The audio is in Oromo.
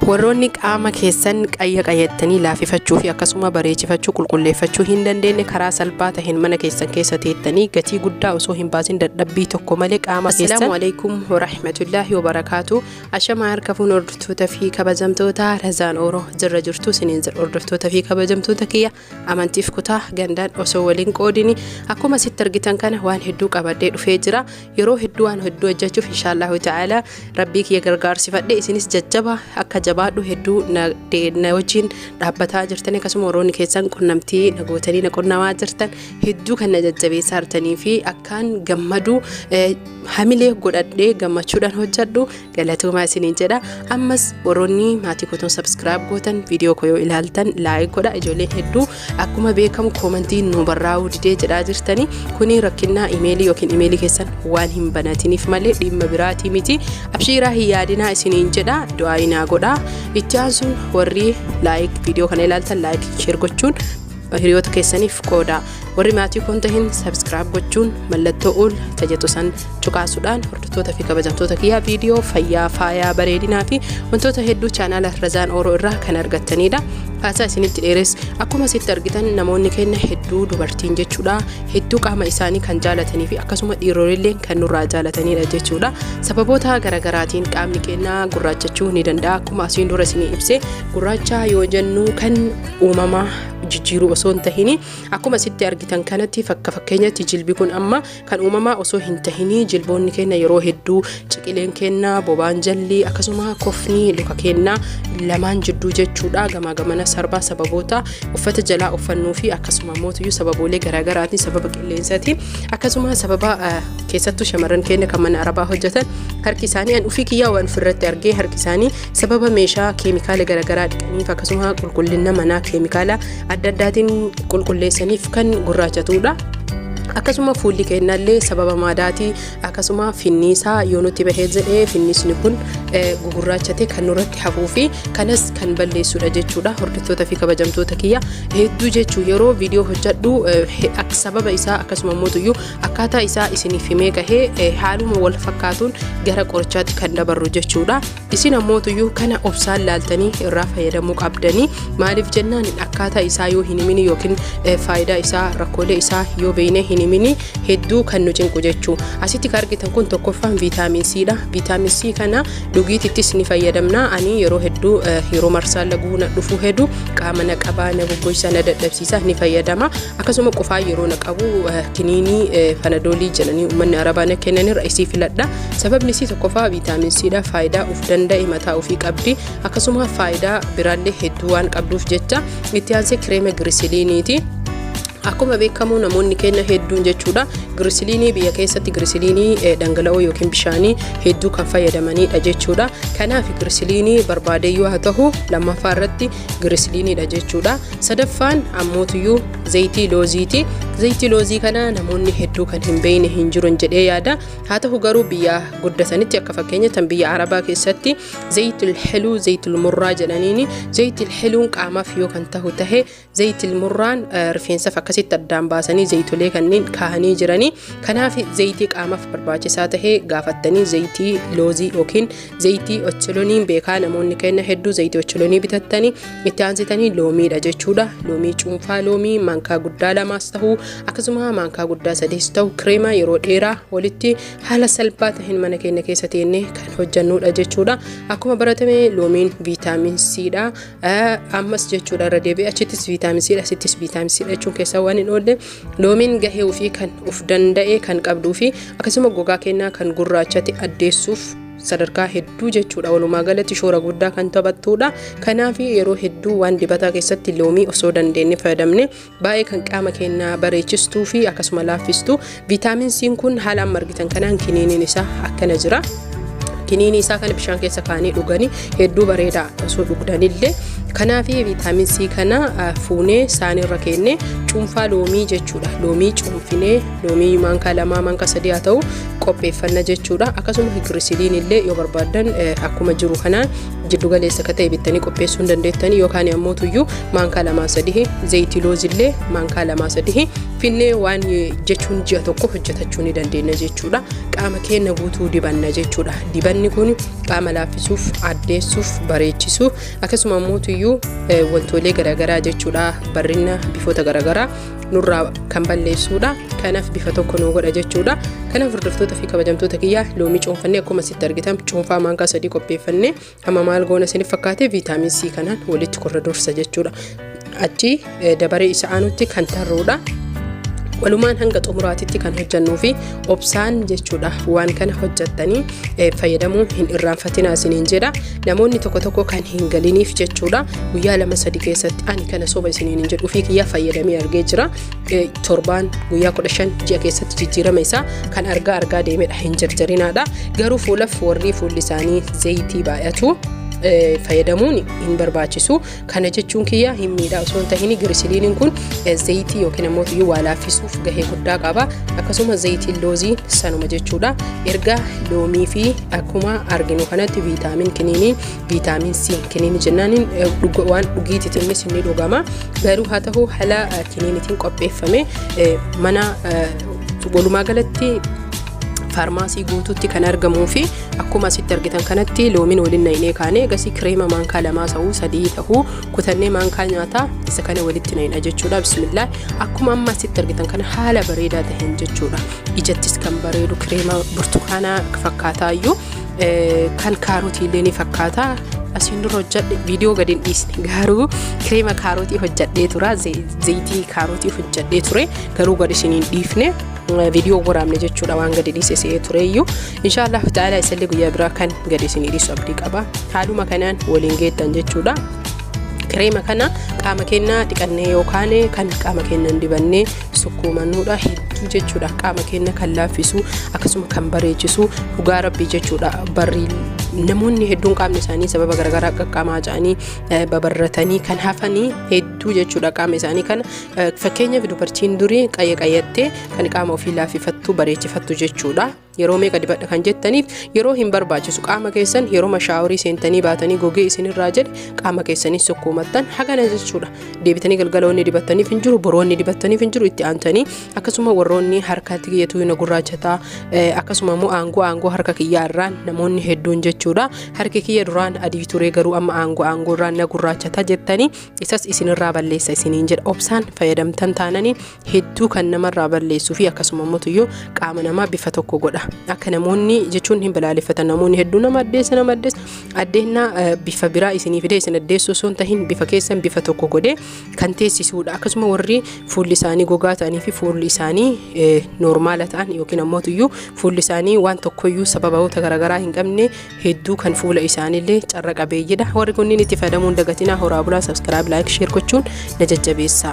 Warroonni qaama keessan qayya qayyattanii laafifachuu fi akkasuma bareechifachuu qulqulleeffachuu hin dandeenye karaa salphaa taheen mana keessan keessa teettanii gatii guddaa osoo hin baasin dadhabbii tokko malee qaama keessan. Assalaamu alaikum warahmatullaahi wabarakaatu. Ashamaa harka fuun hordoftoota fi kabajamtoota Razaan Oro jirra jirtu isiniin jedha. Hordoftoota fi kabajamtoota kiyya amantiif kutaa gandaan osoo waliin qoodini akkuma asitti argitan kana waan hedduu qabadhee dhufee jira. Yeroo hedduu waan hedduu hojjechuuf inshaallahu ta'ala rabbii kiyya gargaarsifadhe, isinis jajjaba akka jabaadhu hedduu na wajjin dhaabbataa jirtan, akkasuma warroonni keessan qunnamtii na gootanii na qunnamaa jirtan hedduu kan na jajjabeessaa jirtanii fi akkaan gammadu hamilee godhadhee gammachuudhaan hojjedhu galatoomaa isiniin jedha. Ammas warroonni maatii kootuun subscribe gootan, viidiyoo koo yoo ilaaltan like godha. Ijoolleen hedduu akkuma beekamu koomantii nu barraa'uu didee jedhaa jirtanii, kuni rakkinnaa imeelii yookiin imeelii keessan waan hin banatiniif malee dhimma biraatii miti. Abshiiraa, hin yaadinaa isiniin jedha, du'aa inaa godha. Itti aansuun warri like viidiyoo kana ilaaltan like, share gochuun hiriyoota keessaniif qooda. Warri maatii kun tahin subscribe gochuun mallattoo ol tajatu san cuqaasuudhaan hordoftoota fi kabajamtoota kiyyaa, viidiyoo fayyaa, faayaa, bareedinaa fi wantoota hedduu chaanaala Razaan Ooroo irraa kan argattanidha. Haasaa isinitti dheeres, akkuma asitti argitan namoonni keenya hedduu, dubartiin jechuudha, hedduu qaama isaanii kan jaalatanii fi akkasuma dhiiroleen kan nurraa jaalatanidha jechuudha. Sababoota garaagaraatiin qaamni keenya gurraachachuu ni danda'a. Akkuma asiin dura isinii ibse, gurraacha yoo jennu kan uumamaa jijjiiruu osoo hin tahini, akkuma asitti argitan kanatti fakka fakkeenyatti jilbi kun amma kan uumamaa osoo hin tahini, jilboonni keenya yeroo hedduu, ciqileen keenya, bobaan jalli, akkasuma kofni luka keenya lamaan jidduu jechuudha, gamaa gamana sarbaa, sababoota uffata jalaa uffannuu fi akkasuma mootuyyuu sababoolee garaagaraatiin, sababa qilleensaatiin, akkasuma sababa keessattuu shamarran keenya kan mana arabaa hojjetan harki isaanii, an ufii kiyyaa waan ofirratti argee, harki isaanii sababa meeshaa keemikaala garaagaraa dhiqaniif akkasuma qulqullina manaa keemikaala adda addaatiin qulqulleessaniif kan gurraachatudha. Akkasuma fuulli keenyallee sababa maadaatii, akkasuma finniisaa yoo nutti bahee jedhee finniisni kun gugurraachate kan nurratti hafuu fi kanas kan balleessudha jechuudha. Hordoftoota fi kabajamtoota kiyya, hedduu jechuu yeroo viidiyoo hojjedhu sababa isaa akkasuma mootuyyuu akkaataa isaa isiniif himee gahee haaluma wal fakkaatuun gara qorichaatti kan dabarru jechuudha. Isin ammootuyyuu kana obsaan laaltanii irraa fayyadamuu qabdanii. Maaliif jennaan, akkaataa isaa yoo hin himini yookiin faayidaa isaa, rakkoolee isaa yoo beekne hin himini, hedduu kan nu cinqu jechuu. Asitti kan argitan kun tokkoffaan viitaamin C dha. Viitaamin C kana dhugiitittis ni fayyadamna. Ani yeroo hedduu yeroo marsaan laguu na dhufu hedduu qaama na qabaa, na goggoysa, na dadhabsiisa, ni fayyadama. Akkasuma qufaa yeroo na qabu kiniinii panadoolii jedhanii uummanni arabaa na kennanirra isii filadha. Sababni isii tokkoffaa viitaamin C dha. Faayidaa uf danda'e mataa ofii qabdi. Akkasuma faayidaa biraallee hedduu waan qabduuf jecha. Itti aansee kireema girisiliiniiti. Akkuma beekamu namoonni keenya hedduun jechuudha girisiliinii biyya keessatti girisiliinii dhangala'oo yookiin bishaanii hedduu kan fayyadamanidha jechuudha. Kanaaf girisiliinii barbaadeyyuu haa ta'u, lammaffaa irratti girisiliiniidha jechuudha. Sadaffaan ammootuyyuu zayitii looziiti. Zayitii loozii kana namoonni hedduu kan hin beekne hin jiru jedhee yaada. Haa ta'u garuu biyya guddatanitti, akka fakkeenya tan biyya arabaa keessatti, zayitul hiluu, zayitul murraa jedhaniini, zayitul hiluun qaamaaf yoo kan ta'u tahe, zayitul murraan rifeensaaf, akkasitti addaan baasanii zayitolee kanneen kaahanii jiranii. Kanaaf zayitii qaamaaf barbaachisaa tahe gaafattanii zayitii loozii yookiin zayitii ocholoniin beekaa, namoonni keenya hedduu zayitii ocholonii bitattanii. Itti aansitanii loomiidha jechuudha. Loomii, cuunfaa loomii maankaa guddaa lamaas ta'uu, akkasuma maankaa guddaa sadiis ta'u, kireema yeroo dheeraa walitti haala salphaa ta'een mana keenya keessa teennee kan hojjannudha jechuudha. Akkuma baratame loomiin viitaamin C dha. Ammas jechuudha irra deebi'ee achittis viitaamin C dha, asittis viitaamin C dha jechuun keessaa waan hin oolle. Loomiin gahee ofii kan uf danda'e kan qabduu fi akkasuma gogaa keenyaa kan gurraachate addeessuuf sadarkaa hedduu jechuudha, walumaa galatti shoora guddaa kan taphattudha. Kanaaf yeroo hedduu waan dibataa keessatti loomii osoo dandeenye fayyadamne baay'ee kan qaama keenyaa bareechistuu fi akkasuma laaffistu. Viitaamin C kun haala amma argitan kanaan kiniiniin isaa akkana jira. Kiniinii isaa kana bishaan keessa kaanii dhuganii hedduu bareeda osoo dhugdanillee. Kanaaf viitaamin C kana fuunee saanirra keennee cuunfaa loomii jechuudha. Loomii cuunfinee, loomii maankaa 2, maankaa 3 haa ta'u, Qopheeffanna jechuudha. Akkasuma girisiliin illee yoo barbaaddan akkuma jiru kanaan jiddu galeessa akka ta'e bittanii qopheessuu hin dandeettanii, yookaan ammoo tuyyuu maankaa lamaa sadii zayitii loozillee maankaa lamaa sadii finnee waan jechuun ji'a tokko hojjetachuu ni dandeenya jechuudha. Qaama keenya guutuu dibanna jechuudha. Dibanni kun qaama laaffisuuf, addeessuuf, bareechisuuf, akkasuma ammoo tuyyuu wantoolee garaagaraa jechuudha. Barrina bifoota garaagaraa nurraa kan balleessuudha. Kanaaf bifa tokko nu godha jechuudha. Kanaaf hordoftoota fi kabajamtoota kiyyaa, loomii cuunfannee, akkuma asitti argitan cuunfaa maankaa 3 qopheeffannee, amma maal goona isiniif fakkaate? Vitamin C kanaan walitti korra dursa jechuudha. Achi dabaree isa aanutti kan tarruudha. Walumaan hanga xumuraatitti kan hojjannuu fi obsaan jechuudha. Waan kana hojjattanii fayyadamuu hin irraanfatinaa isiniin jedha. Namoonni tokko tokko kan hin galiniif jechuudha, guyyaa 2 3 keessatti, ani kana soba isiniin hin jedhu, ofii kiyyaa fayyadamee argee jira. Torbaan, guyyaa 15, ji'a keessatti jijjiirama isaa kan argaa argaa deemedha. Hin jarjarinaadha. Garuu fuulaf warri fuulli isaanii zayitii baay'atu fayyadamuun hin barbaachisu. Kana jechuun kiyya hin miidhaa osoo hin tahin, girisiliiniin kun zayitii yookiin ammoo waa laaffisuuf gahee guddaa qaba. Akkasuma zayitiin loozii sanuma jechuudha. Erga loomii fi akkuma arginu kanatti vitamin kiniinii, vitamin C kiniinii jennaan waan dhugiitiitiin innis ni dhugama. Garuu haa ta'u, haala kiniinitiin qopheeffame mana walumaa galatti faarmaasii guutuutti kan argamuu fi akkuma asitti argitan kanatti loomiin waliin naqnee kaanee gasii kireema maankaa 2 ta'uu 3 ta'uu kutannee maankaa nyaataa isa kana walitti naqna jechuudha. Bismillah, akkuma amma asitti argitan kana haala bareedaa taheen jechuudha. Ijattis kan bareedu, kireema burtukaanaa fakkaataayyuu, kan kaarotii illee ni fakkaata. Asiin dura hojjedhe, viidiyoo gadi hin dhiisne, garuu kireema kaarotii hojjedhee tura, zayitii kaarotii hojjedhee ture, garuu gadi isin hin dhiifne, viidiyoo waraabne jechuudha. Waan gadi dhiise se'ee tureyyuu, inshaallah ta'ala isallee guyyaa biraa kan gadi isin dhiisu abdii qaba. Haaluma kanaan waliin geettan jechuudha. Kireema kana qaama keenya dhiqannee yookaan kan qaama keenya dibannee sukkuumannuudha. Hedduu jechuudha qaama keenya kan laaffisu, akkasuma kan bareechisu, dhugaa rabbii jechuudha. Barri namoonni hedduun qaamni isaanii sababa garaagaraa qaqqaamaa ja'anii babarratanii kan hafanii hedduu jechuudha. Qaama isaanii kana, fakkeenyaaf, dubartiin durii qayya qayyattee kan qaama ofii laaffifattu, bareechifattu jechuudha. Yeroo meeqa dibadha kan jettaniif, yeroo hin barbaachisu. Qaama keessan yeroo shaaworii seentanii baatanii gogee isinirraa jedhe qaama keessanii sukkuumattan hagana jechuudha. Deebitanii galgaloonni dibattaniif hin jiru, boroonni dibattaniif hin jiru. Itti aantanii akkasuma warroonni harkatti kiyyatu na gurraachataa, akkasuma immoo aangoo aangoo harka kiyyaa irraan namoonni hedduun jechuudha, harki kiyya duraan adii ture, garuu amma aangoo aangoo irraan na gurraachataa jettanii, isas isinirraa balleessa isiniin jedha. Obsaan fayyadamtan taananii hedduu kan namarraa balleessuu fi akkasuma immoo qaama namaa bifa tokko godha. Akka namoonni jechuun hin balaaleffatan, namoonni hedduu nama addeessa, nama addeessa, addeennaa bifa biraa isinii fidee isin addeessuu osoo hin tahin, bifa keessan bifa tokko godhee kan teessisuudha. Akkasuma warri fuulli isaanii gogaa ta'anii fi fuulli isaanii noormaala ta'an, yookiin ammoo fuulli isaanii waan tokkoyyuu sababoota garaagaraa hin qabne hedduu kan fuula isaaniillee carra qabeeyyidha. Warri kunniin itti fayyadamuun dagatinaa. Horaa bulaa. Subscribe, like, share gochuun na jajjabeessa.